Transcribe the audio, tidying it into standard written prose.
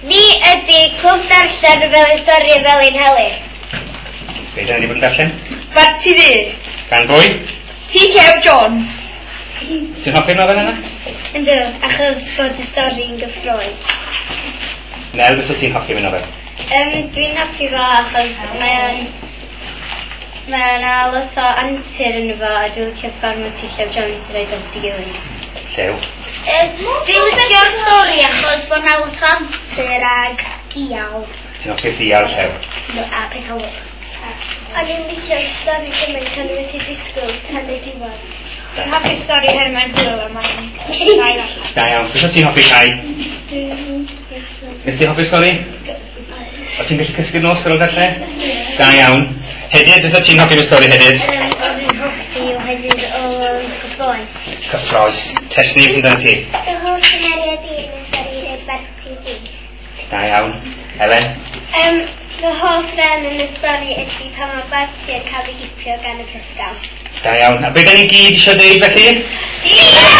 Ni ydy Clwb Darllen Felin Stori y Felinheli. Be da ni wedi bod yn darllen? Barti Ddu. Gan bwy? T Llew Jones. Ti'n hoffi'r nofel yna? Yndw, achos bod y stori'n gyffrous. Nel, beth wyt ti'n hoffi am y nofel? Dwi'n hoffi fo achos mae o'n... Mae yna lot o antur ynddo fo a dwi'n licio ffordd mae T Llew Jones yn rhoid at ei gilydd. Llew. Dwi'n licio'r stori achos bod 'na lot o antur ag dial. Ti'n hoffi'r dial, Llew? No, a pethau fel. O'n i'n licio'r stori gymaint o'n i methu disgwyl tan y diwedd. Dwi'n hoffi'r stori oherwydd mae'n hwyl a mae'n dda i ddarllen. Da iawn. Beth wyt ti'n hoffi, Cai? Dwi'n Nes ti hoffi'r stori? O ti'n gallu cysgu'r nos ar ôl darllen? Da iawn. Hedydd, beth wyt ti'n hoffi am y stori, Hedydd? O'n i'n hoffi oherwydd o'n gyffrous. Cyffrous. Tesni, beth amdano ti? Fy hoff gymeriad i yn y stori yw Barti Ddu. Da iawn. Elen? Fy hoff ran yn y stori ydy pan mae Barti yn cael ei gipio gan y prysgawr. Da iawn. A be da ni gyd eisiau dweud felly? Diolch!